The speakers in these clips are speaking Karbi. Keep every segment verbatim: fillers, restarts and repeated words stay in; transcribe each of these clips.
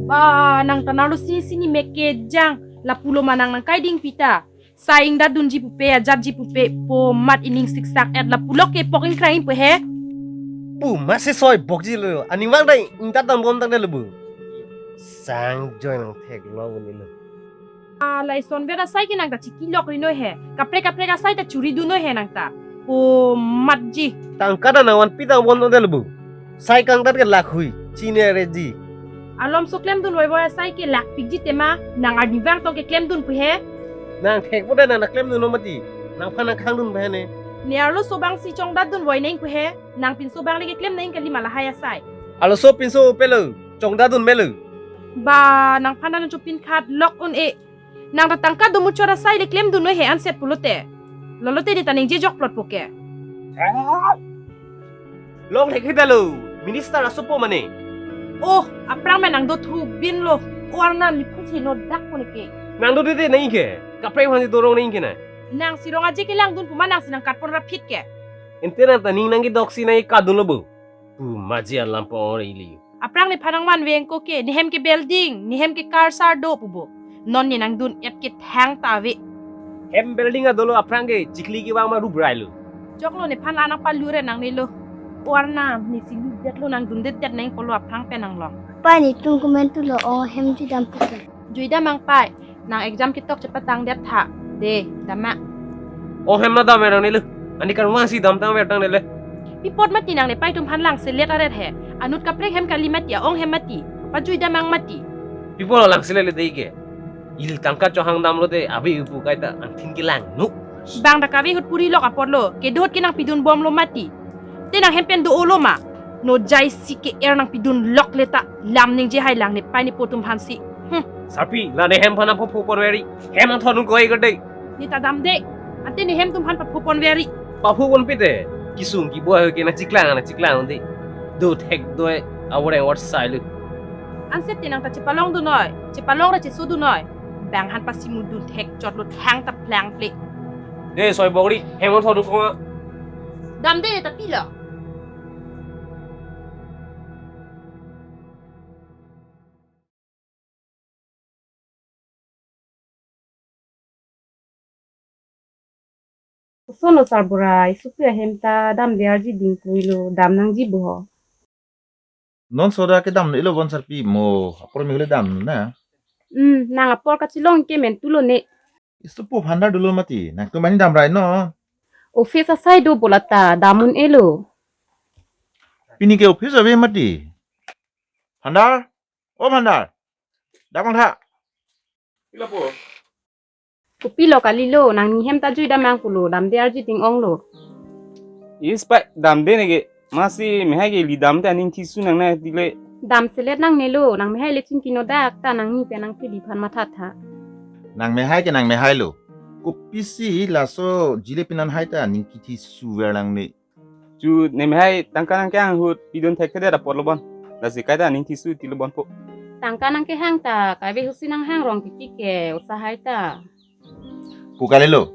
Ba, nang ta nalo sini sini mekejang. Lapulo ma nang nangkai dingpi ta. Sai ingdadunji pupe, ajatji pupe, po mat ining siksak et lapulo ke pok ingkrang in pu he. Pu masi soi bokji lo. Aning vang dai ingdat dam bom tang de lo bu. Sang join nang theklong ni lo. Ah, la ison vera sai ke nang ta chikilok ri noi he. Kaprek kaprek asai ta churi dun noi he nang ta. Po matji. Tangka ta nang vanpi tang bom tang de lo bu. Sai kangdat ke lakh hui. Chine reji. Alomso klemdun voivoi asai ke lakh pikji tema, nang arnivang tong ke klemdun pu he. Nang thek pu da nang na klemdun lo mati. Nangphan nang khangdun pu he ne. Ne arloso bang si chongdatdun voi neng pu he. Nang pinso bang le ke klem neng kali ma lahai asai. Arloso pinso pelo, chongdatdun melo. Ba, nangphan nang chopin khat lok un-e. Nang ta tangka do muchot asai le klemdun noi he anset pulote. Lolote ne ta ningje jok plot po ke. Long thek hita lo, minister asopo mane. Oh, aphrang me nang do thu bin lo. O Arnam, ni phu si no dak po ne ke. Nang do de de nang ke. Kaprek aphan si dorong nang ke na. Nang si rong aje kelangdun pu ma nang si nang katpon rapit ke. Ente nang ta ning nang kedok si nang kadun lo bu. Pu maji alam pon ore ili. Aphrang nephan nang vanve ko ke, nehem ke building, nehem ke car sar do pu bo. Non ne nangdun et ke thang ta ave. Hem building adolo aphrang ke chikli kevang ma rubrai lo. Choklo nephan la nang palure nangne lo. O Arnam, ne si lu det lo nangdun det det nang polo aphrang pen nang long. Pa netum komantu lo ong hem jui dam pu ke. Jui dam mang pai. Nang exam ketok chepatang det tha. De, dam ma. Ong hem ma dam nangne lo. Ani kan vang si dam tang ver tang ne le. Pi apot mati nang ne pai atum aphan langselet aret he. Anut kaprek hem kali mati, a-ong hem mati. Pajui dam mang mati. Pi apot langselet le de ke. Ili tangka chohang dam lote ave pu kaita angthin kelang nu. Bang dak ave ahut puri lok apot lo. Kedo ahut ke nang pidun bom lo mati. Te nang hem pen do-o lo ma. No jai si ke er nang pidun lok le ta. Lam ningje hai lang ne pai ne po atum aphan si. Hmm. Sarpi, la ne hem aphan apho pho pon veri. Hem nang thon un koi kerde. Ne ta dam de. Ante ne hem atum aphan papho pon veri. Papho pon pite. Kisung kiboi ke nang chiklang nang chiklang de. Do thek do e. Awor awor sai lu. Anset te nang ta chepalongdun noi. Chepalong ra chesodun noi. Bang aphan pasimudun thek chot lo thang ta plang ple. De soi bokri. Hem nang thon un koi. Dam de ta pilo. Koson lo sarbura, isupi ahem ta damde arji dingpui lo, dam nangji bo ho. Non soda kedam lo ilo bon sarpi mo, apor me hule dam na. Hmm, nang apor kachelong ke men tulo ne. Isu po Bhandar dolo mati, nangtum mani damrai no. Office asai do bo lata, dam un-e lo. Pini ke office ave mati. Bhandar, o Bhandar. Dam ang tha. Ila po. Kopi lo kali lo, nangning hem ta jui dam mang pulo, damde arji ding ong lo. Is pai, damde ne ke, masi mehai ke ili dam te aning thisu nangne tile. Damselet nangne lo, nang mehai le chingki no dak ta nangning pen nang pidi aphan matha tha. Nang mehai ke nang mehai lo. Kopisi laso jile pinan hai ta ning kithi suver nangne. Chu ne mehai tangka nangkehang ahut pidun thekthedet apot lo bon. Lasi kaita ning thisu ti lo bon po. Tangka nangkehang ta, kave ahut si nanghang rong titi ke, osa hai ta. Pu kali lo.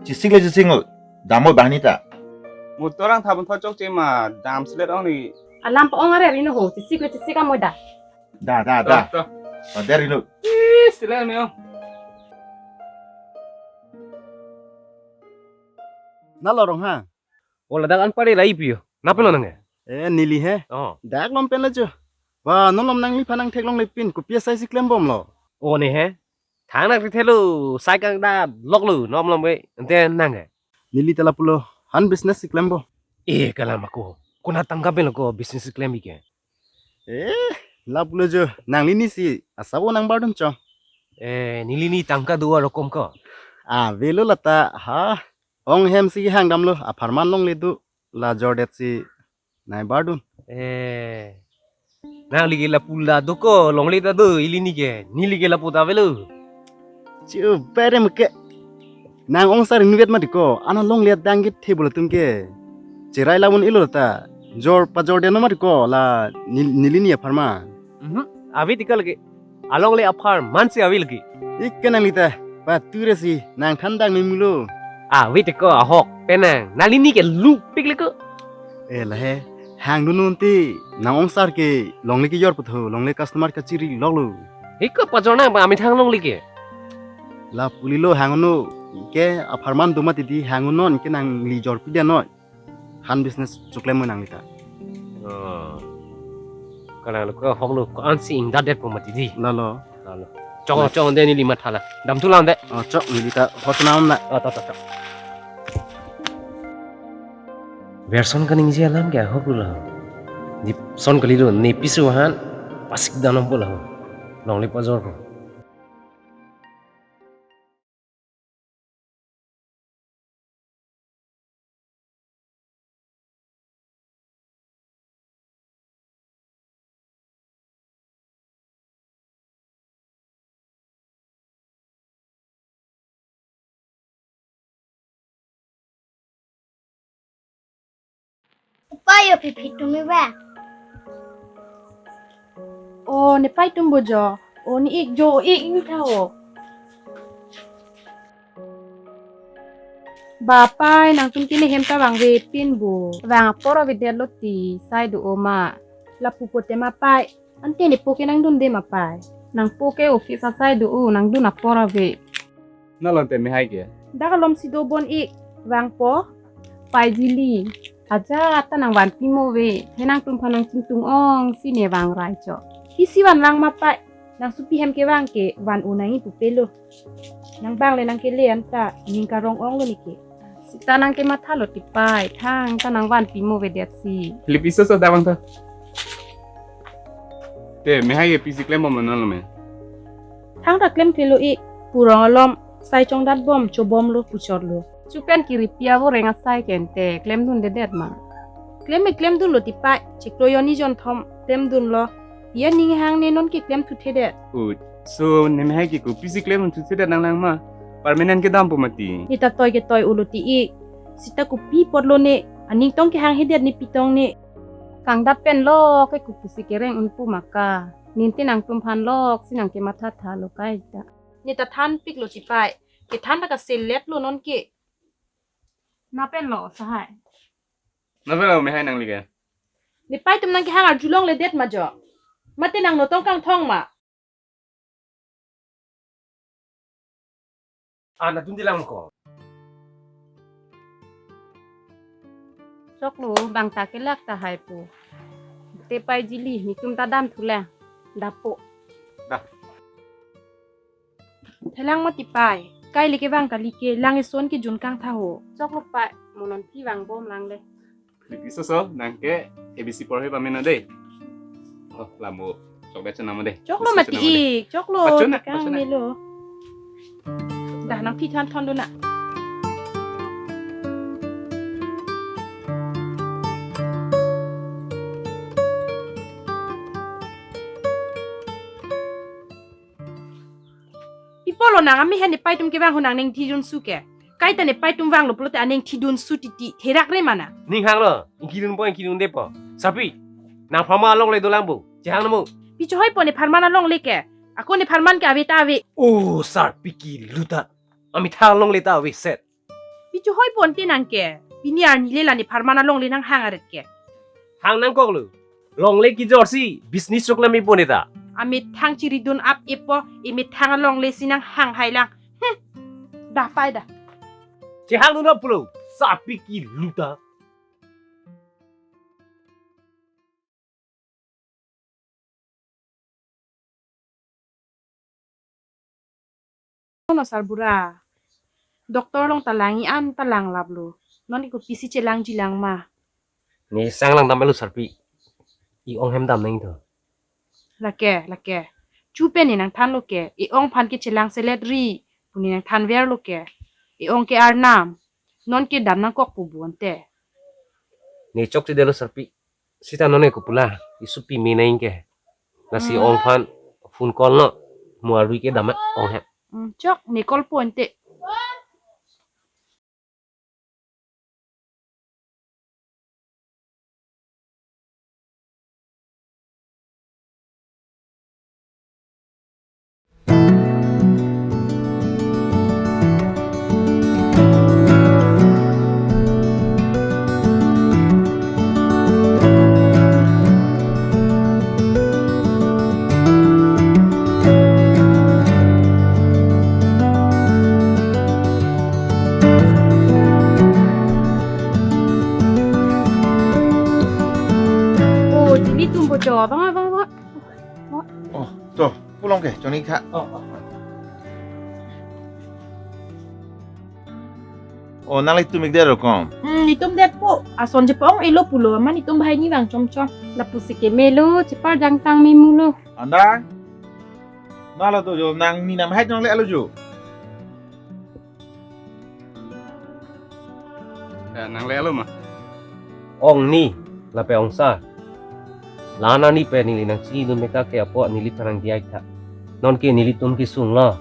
Chisik le chisik ngo, dam oi banghini ta. Motor ang thabon thot chokche ma damselet ong ni. Alam pa-ong are rino ho, chisik le chisik amoi da. Da, da, da. Da, da. Oh, der rino. Ih, selet me ong. Na lo rong ha. O ladak an pare lai pio. Napelo nang e? Eh, neli he. Oh. Dak lom pen lo jo. Ba, non lom nangliphan nang theklongle pin, kopi asai si klem bom lo. O ne he. Thang nang thelo, sai kangda lok lo, nom lom e. Ante nang e. Neli ta lapulo, han business si klem bo. Eh, kalam ako. Konat tangka pen lo ko business si klem bi ke. Eh, lapulo jo, nanglini si, asabo nang bardun chong. Eh, nelini tangka do arokom ko. Avelo lata, ha. Ong hem si hang damlo, apharman longle do, la jordet si nai bardun. Eh, nangli ke lapu la do ko, longle ta do, ilini ke, neli ke lapu ta avelo. Chu, pere muke. Nang ong sar invet mati ko, ana longle dang ke table atum ke. Cherai lamun ilo ta, jor pajor deno mati ko, la nel-, nelini apharman. Mhm, ave tikal ke. Alongle apharman si ave lagi. Ikke nangli ta, pature si, nang thandang memulo. Ave tiko ahok, penang, nanglini ke lupik liko. Eh, lahe, Hang dun non te, nang ong sar ke longle kejor pu tho, longle customer kachiri loklo. Hiko pajor nang ba amethang longle ke. La pulilo hang non ke apharman do mati di hang non ke nangli jor pidun non. Han business choklem mo nangli ta. Oh. Kalang lo ko hok lo ko ansi ingdadet po mati di. Lalo. Lalo. Chong chong de neli matha la. Damthu lang de. Oh, chok neli ta hot nam na. Oh, to to to. Verson kaningje alam ke ahok lo. Di son kali lo ne piso han pasik danom po lo. Longle pajor ko. Pai o, phi phi tumi ba. O, ne pai tum bo jo. O, ne ik jo, ik ni tha o. Ba pai, nangtum tini hem ta vangve pin bo. Vang apor avedetlo ti, sai do o ma. Lapu pote ma pai. Ante ne po ke nangdunde ma pai. Nang po ke office asai do o, nangdun apor ave. Nalon te mehai ke. Dak alom si do bon ik, vangpo, pai jili. Aja ta nangvan pimo ve, he nangtum phan nangchingtung ong si ne vang rai cho. Isi van lang ma pai, nang supi hem kevang ke van unai pupe lo. Nang bang le nang kele anta, ning karong ong lo neke. Sita nang kematha lo ti pai, thang ta nangvan pimo vedet si. Philip iso so davang ta. Te, mehai ke pisi klem bom non lo me. Thang ta klem thelo ik, purong alom, sai chongdat bom, chobom lo, puchor lo. Chupen kiri pia vo reng asai kente, klemdundedet ma. Klem me klemdun lo ti pai, chiklo yoni jon thom, klemdun lo. Pia ning hang ne non ke klem thuthedet. Ut. So, ne mehai ke ko pisi klem thuthedet nang lang ma. Permanent kedam po mati. Ne ta toi ke toi ulo ti ik. Sita kopi apot lo ne, aning tong kehang hedet ne pitong ne. Kangdat pen lok ke kopi si kereng unpu maka. Ninte nangtum phan lok si nang kematha tha lo kai ta. Ne ta thanpik lo ti pai. Kethan ta kaselet lo non ke. Na pen lo sahai. Na pen lo mehai nangli ke. Ne pai tum nang kehang arjulongledet ma jo. Mate nang notong kangthong ma. Ah, na dun dilang ko. Choklo, bang ta kelak ta hai po. Te pai jili, netum ta damthu lang. Dapo. Da. Thelang mati pai. Kai le kevang kali ke, lang eson kejun kangtha ho. Choklo pai, mo non phi vangbom lang le. Liki soso, nang ke A B C porhe pame non dei. Oh, lamo. Choklo chenam dei. Choklo mati ik, choklo. Pachun na, pachun na. Melo. Dah nang phi than thon do na. Pi apot lo nang amei hen ne pai tum kevang ho nang neng thidun su ke. Kaita ne pai tum vanglo pulote aneng thidun su titi. Therak re mana. Ning hanglo, ingkidun po, ingkidunde po. Sarpi, nang pharman alongle dolang bu. Chehang nemu. Pi chohoi po ne pharman alongle ke. Ako ne pharman ke ave ta ave. Oh, sarpi kilu ta. Amethang alongle ta ave set. Pi chohoi ponte nang ke. Pini arni le la ne pharman alongle nang hang aret ke. Hang nangkoklo. Longle kejor si business choklem ipo ne ta. Amethang chiridun ap ipo, emethang alongle si nang hang hai lang. Hmm. Dah pai dah. Chehang dun pulo, sarpi kilu ta. Ono sarbura. Doctor along ta lang-i an ta langlaplo. Non ke kopisi chelangji lang ma. Ne sang lang dam lo sarpi. I-ong hem dam nang to. Lake, lake. Chupen ne nang thanlo ke. I-ong aphan ke chelangselet ri. Pu ne nang thanverlo ke. I-ong ke arnam. Non ke dam nangkok pu bonte. Ne chokchedetlo sarpi. Sita non ne kopula, isupi me nang ke. Lasi ong aphan phone call no, mo arui ke dam ong he. Hmm, chok, ne call ponte. Abang, abang, abang. Oh, to, pulang ke, chongni kha. Oh, oh. Oh, nanglitum ik der kom. Hmm, itum det po. Ason chepa-ong-elo pulo, amat itum banghini vang chomchom. Lapusi kemelo, cheparjang tang memulo. Anda? Malo to jo, nangni namhai nangle-alo jo. Ya, nangle-alo ma? Ong ni, lapen ong sa. La-an arni pen neli nangchinidun meta ke apot neliphan nangdiyaktha. Nonke nelitum kesung lo.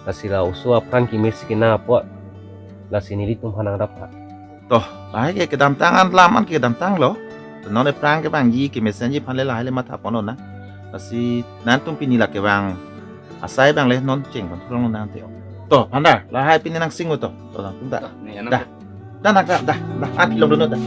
Lasi la oso apran keme si kena apot, lasi nelitumphan nangraptha. To, lahai ke kedamtang an, lam an ke kedamtanglo. To non ephrang kevangji, kemesenji aphan le lahai le matha ponlo na. Lasi nangtum pini la kevang asai abang le non cheng pon thurong nang te. To, phandar, lahai pini nangsing to. To, nangtum ta. Dah, ni anak. Dah. Dah, nang ta, dah, dah, an kilom dunut dah.